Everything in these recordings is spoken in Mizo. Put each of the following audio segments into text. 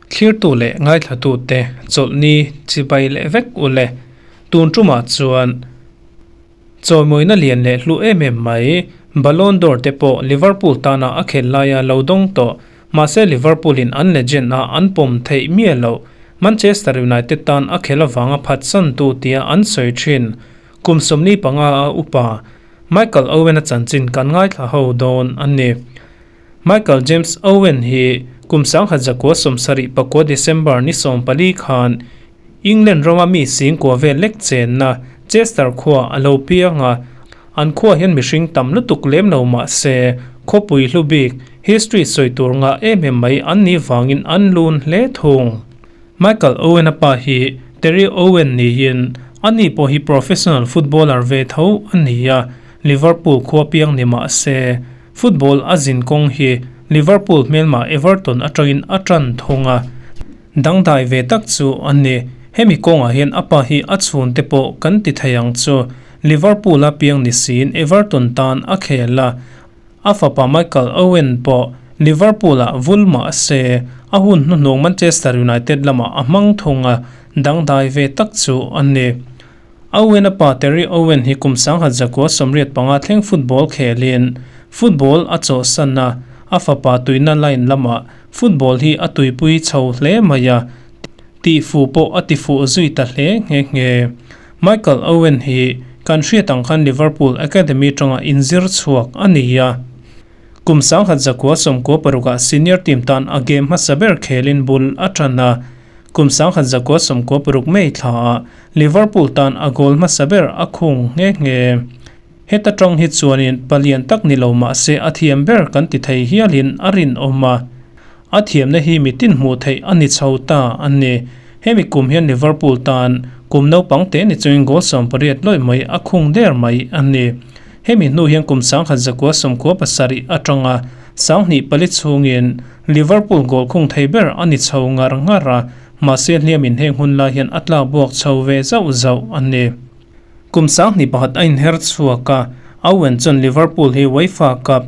Thlirtu leh ngaithlatute chawlhni chibai leh vek u le. Tun tumah chuan chawimawina lian leh hlu em em mai Ballon d'Or te pawh Liverpool tana a khel laia lo dawng tawh mahse Liverpool in an legend a an pawm theih miah loh Manchester United tan a khel avanga phatsantu tia an sawi thin kum 15 a upa Michael Owen-a chanchin kan ngaithla ho dawn a ni. Michael James Owen hi kum 1974 December ni 14 khan England rama mi singkua vel lek chenna Chester khua a lo piang a, an khua hian mihring tam lutuk lem lo mah se khawpui hlu bik history sawi tur ngah em em mai an nih vangin an lun hle thung. Michael Owen-a pa hi Terry Owen niin ani pawh hi professional footballer ve tho a ni a, Liverpool khua piang ni mah se Football a zin kawng hi Liverpool hmelma Everton atangin a tan thung a, dangdai ve tak chu a ni. Hemi kawngah hian a pa hi a chhungte pawh kan ti thei ang chu. Liverpool a piang ni siin Everton tan a khel a, a fapa Michael Owen pawh Liverpool ah vul mah se a hun hnuhnung Manchester United lamah a hmang thung a, dangdai ve tak chu a ni. Owen a pa Terry Owen hi kum 1985 thleng football khelin football a chawhsan a, a fapa tuina line lamah football hi a tuipui chho hle mai a, tihfuh pawh a tifuh zui ta hle nghe nghe. Michael Owen hi kan hriat ang khan Liverpool Academy tanga inzir chhuak a ni a. Kum 1996 ah senior team tan a game hmasa ber khelin bul a tan a, kum 1996 May thla ah Liverpool tan a goal hmasa ber a khung nghe nghe. Heta tang hi chuanin palian tak ni lo mah se a thiam ber kan ti thei hialin a rinawm a. A thiamna hi mitin hmuh theih a ni chho ta a ni. Hemi kum hian Liverpool tan kum naupang te ni chungin goal 18 lawih mai a khung der mai a ni. Hemi hnu hian kum 1997 atanga 24 chhungin Liverpool goal khung thei ber a ni chho ngar ngar a, mahse hliamin heng hun lai hian a tlak buak chho ve zauh zauh a ni. Kum 21 a inher chhuak a, Owen chuan Liverpool hi UEFA Cup,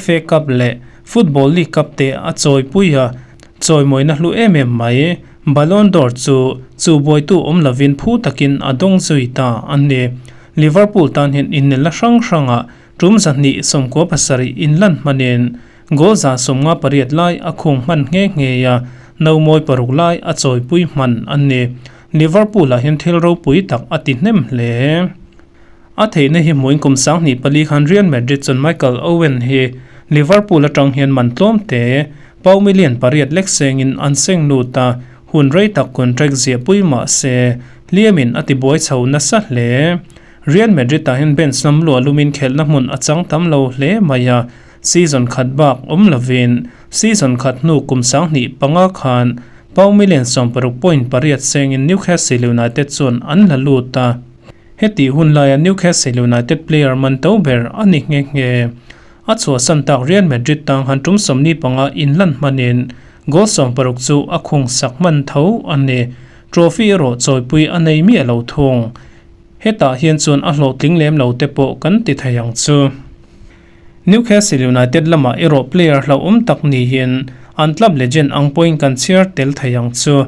FA Cup leh Football League Cup te a chawipui a, chawimawina hlu em em mai. Ballon d'Or chu chu buaitu awm lovin phu takin a dawng zui ta a ni. Liverpool tan hian innelna hrang hrangah tum 297 inlan hmanin goal 58 lai a khung hman nghe nghe a, no mawi paruk lai a chawipui hman a ni. Liverpool ah hian thil ropui tak a ti hnem hle. A theihna hi hmuin kum 24 khan Real Madrid chuan Michael Owen hi Liverpool atang hian man tlawm te pau million pariat lek sengin an seng lut a, hun rei tak contract ziah pui mah se hliamin a ti buai chho nasa hle. Real Madrid ah hian bench lam luah lumin khelhna hmun a chang tam lo hle mai a, season khat bak awm lovin season khat hnu kum 25 khan pau million 60.8 sengin Newcastle United chuan an la lut a. Heti hun laia Newcastle United player man to ber a ni nghe nghe. A chhuahsan tak Real Madrid tang han tum 15 inlan hmanin goal 60 chu a khung sak hman tho a ni. Trophy erawh chawipui a nei miah lo thung. Hetah hian chuan a hlawhtling lem lo te pawh kan ti thei ang chu. Newcastle United lamah erawh player hlauhawm tak niin an club legend ang pawhin kan chhiar tel thei ang chu.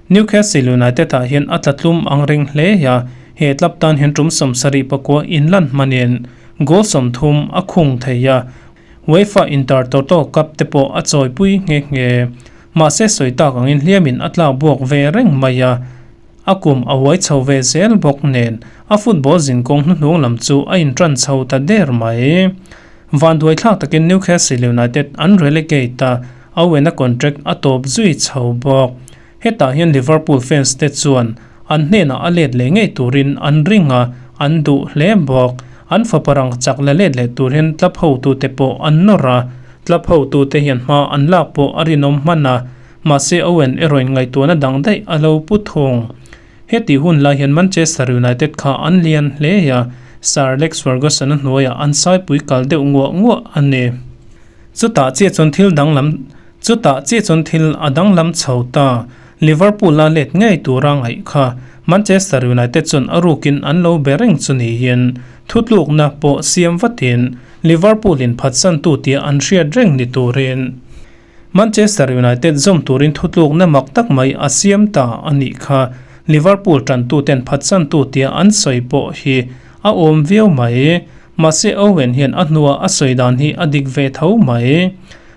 Newcastle United ah hian a tlatlum ang reng hle a, he club tan hian tum 79 inlan hmanin goal 30 a khung thei a, UEFA Intertoto Cup te pawh a chawipui nghe nghe. Mahse sawi tak angin hliamin a tlak buak ve reng mai a, a kum a huai chho ve zel bawk nen a football zinkawng hnuhnung lam chu a intran chho ta der mai. Van duai thlak takin Newcastle United an relegate a, Owen a contract a tawp zui chho bawk. Hetah hian Liverpool fans te chuan an hnenah a let leh ngei turin an ring a, an duh hle bawk. An faparang chak la let leh tur hian club hotute pawh an nawr a, club hotute hian hma an lak pawh a rinawm hman a, mahse Owen erawhin ngaihtuahna dang daih a lo pu thung. Heti hun lai hian Manchester United kha an lian hle a, Sir Alex Ferguson a hnuaiah an saipui kal deuh nguah nguah a ni. Chutah chiah chuan thil danglam chutah chiah chuan thil a danglam chho ta. Liverpool a let ngei tura ngaih kha Manchester United chuan a rukin an lo be reng chu niin thutlukna pawh siam vatin. Liverpool in phatsantu tia an hriat reng ni turin Manchester United zawm turin thutlukna mak tak mai a siam ta a nih kha. Liverpool tantuten phatsantu tia an sawi pawh hi a awm viau mai. Mahse Owen hian a hnua a sawi dan hi a dik ve tho mai.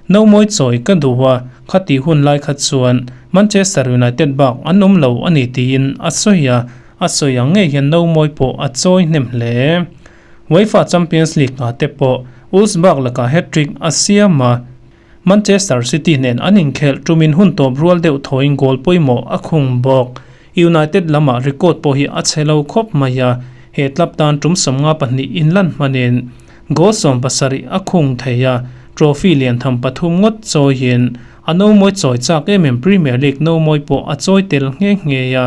Nomawi chawi ka duh a, khati hun lai kha chuan Manchester United bak an awm lo a ni tiin a sawi a, a sawi ang ngei hian nomawi pawh a chawi hnem hle. UEFA Champions League ah te pawh Wolfsburg lakah hat-trick a siam a, Manchester City nen an inkhelh tumin hun tawp rual deuh thawin goal pawimawh a khung bawk. United lamah record pawh hi a chhe lo khawp mai a, he club tan tum 52 inlan hmanin goal 70 a khung thei a, trophy lian tham pathum ngawt chawiin a nomawi chawi chak em em Premier League nomawi pawh a chawi tel nghe nghe a.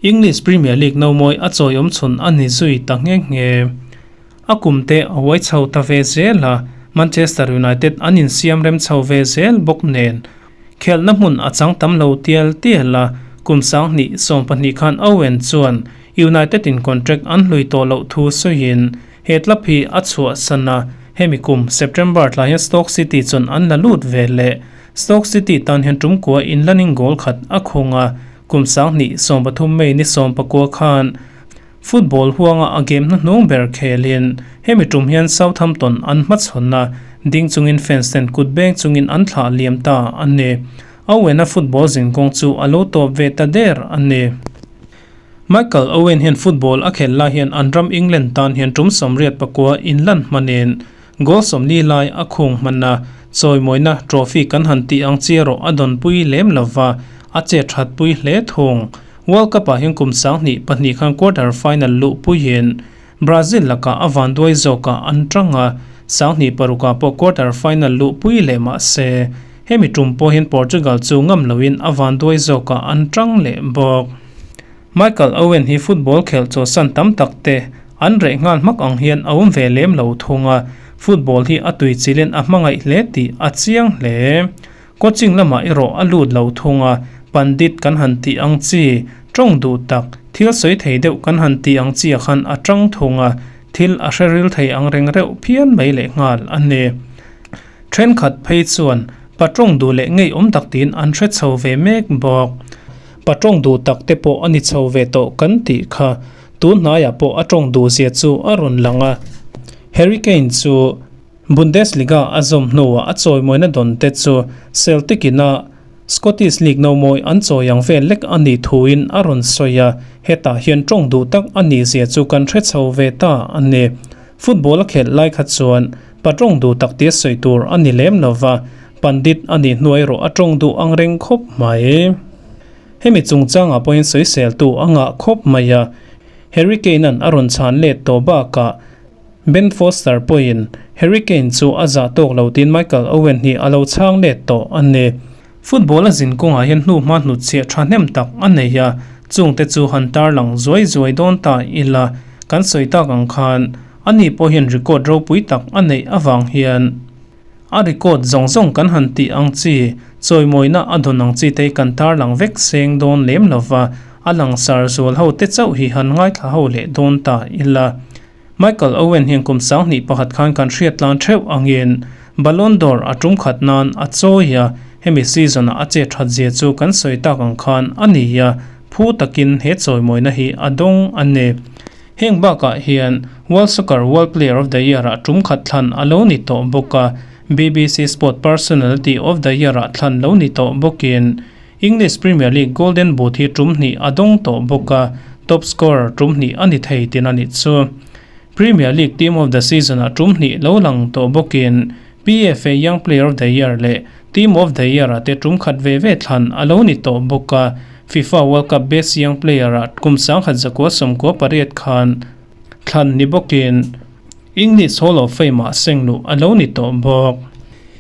English Premier League nomawi a chawi awm chhun a ni zui ta nghe nghe. A kum te a uai chho ta ve zel a, Manchester United an insiam rem chho ve zel bawk nen khelhna hmun a chang tam lo tial tial a, kum 2012 khan Owen chuan United in contract an hlui tawh loh thu sawiin he club hi a chhuahsan a, hemi kum September tlai hian Stoke City chuan an la lut ve leh. Stoke City tan hian tum kua inlanin goal khat a khung a, kum 2013 May ni 19 khan Football huanga a game hnuhnung ber khelin hemi tum hian Southampton an hmachhawn a, ding chungin fans ten kut beng chungin an thlah liam ta a ni. Owen-a football zinkawng chu a lo tawp ve ta der a ni. Michael Owen hian football a khelh lai hian an ram England tan hian tum 89 inlan hmanin goal 40 lai a khung hman a, chawimawina trophy kan han tih ang chi erawh a dawnpui lem lova, a chet thatpui hle thung. World Cup ah hian kum 2002 khan quarter final luh puiin Brazil lakah a vanduai zawkah an tang a, 2006 ah pawh quarter final luh pui leh mah se hemi tum pawh hian Portugal chu ngam loin a vanduai zawkah an tang leh bawk. Michael Owen hi football khelh chawlhsan tam tak te an reh nghal hmak ang hian a awm ve lem lo thung a, football hi a tui chilin a hmangaih hle tih a chiang hle. Coaching lamah erawh a lut lo thung a, pandit kan han tih ang chi, tawng duh tak, thil sawi thei deuh kan han tih ang chi ah khan a tang thung a, thil a hre ril thei ang reng reuh phian mai leh nghal a ni. Thenkhat phei chuan pa tawng duh leh ngeiawm tak tiin an hre chho ve mek bawk. Pa tawng duh tak te pawh a ni chho ve tawh kan tih kha tun hnaiah pawh a tawng duh zia chu a rawn lang a. Harry Kane chu Bundesliga a zawm hnuah a chawimawina dawn te chu Celtic in a Scottish League nomawi an chawi ang vel lek a nih thuin a rawn sawi a, hetah hian tawng duh tak a nih zia chu kan hre chho ve ta a ni. Football a khelh lai kha chuan pa tawng duh tak tia sawi tur a ni lem lo va, pandit a nih hnu erawh a tawng duh ang reng khawp mai. Hemi chungchangah pawhin sawiseltu a ngah khawp mai a, Harry Kane-a'n a rawn chhan let tawh bakah, Ben Foster pawhin Harry Kane chu a zah tawk lo tiin Michael Owen hi a lo chhang let tawh a ni. Football a zin kawngah hian hnuhma hnutchhiah thahnem tak a nei a, chungte chu han tarlang zuai zuai dawn ta ila kan sawi tak ang khan ani pawh hian record ropui tak a neih avang hian a record zawng zawng kan han tih ang chi chawimawina a dawn ang chi te hi kan tarlang vek seng dawn lem lova, a langsar zual ho te chauh hi han ngaithla ho leh dawn ta ila. Michael Owen hian kum 2001 khan kan hriat tlan theuh angin Ballon d'Or a tum khat nan a chawi a, hemi season-a a che that zia chu kan sawi tak ang khan a ni a, phu takin he chawimawina hi a dawng a ni. Heng bakah hian World Soccer World Player of the Year-ah tum khat thlan a lo ni tawh bawk a, BBC Sport Personality of the Year-ah thlan lo ni tawh bawkin English Premier League Golden Boot hi tum hnih a dawng tawh bawk a, top scorer tum hnih a ni thei tin a nih chu. Premier League Team of the Season-ah tum hnih lo lang tawh bawkin PFA Young Player of the Year leh Team of the Year-ah te tum khat ve ve thlan a lo ni tawh bawk a, FIFA World Cup Best Young Player-ah kum 1998 khan thlan ni bawkin English Hall of Fame-ah sengluh a lo ni tawh bawk.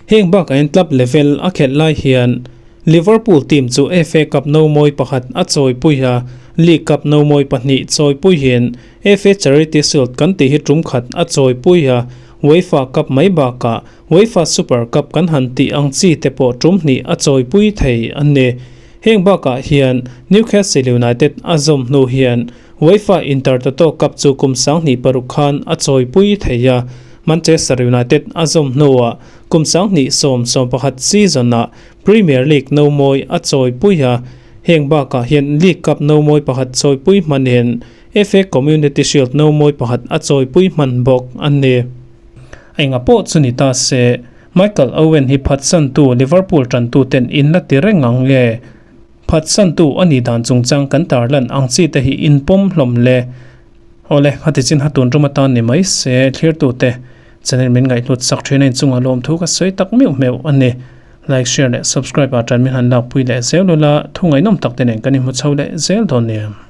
Heng bakah hian club level a khelh lai hian Liverpool team chu FA Cup nomawi pakhat a chawipui a, League Cup nomawi pahnih chawipuiin FA Charity Shield kan tih hi tum khat a chawipui a, UEFA Cup mai bakah UEFA Super Cup kan han tih ang chi te pawh tum hnih a chawipui thei a ni. Heng bakah hian Newcastle United a zawm hnu hian UEFA Intertoto Cup chu kum 2006 khan a chawipui thei a. Manchester United a zawm hnuah kum 2010 11 season-ah Premier League nomawi a chawipui a, heng bakah hian League Cup nomawi pakhat chawipui hmanin FA Community Shield nomawi pakhat a chawipui hman bawk a ni. Enga pawh chu ni ta se, Michael Owen hi phatsantu Liverpool tantuten in la ti reng ang nge? Phatsantu a nih dan chungchang kan tarlan ang chi te hi in pawm hlawm le. Awle, a ti chin hatun rum atan ni mai se, thlirtute channel min ngaihhlut sak thin a inchungah lawmthu ka sawi tak meuh meuh a ni. Like, share leh subscribe ah tan min han lakpui leh zel ula, thu ngaihnawm tak te nen kan inhmu chho leh zel dawn nia.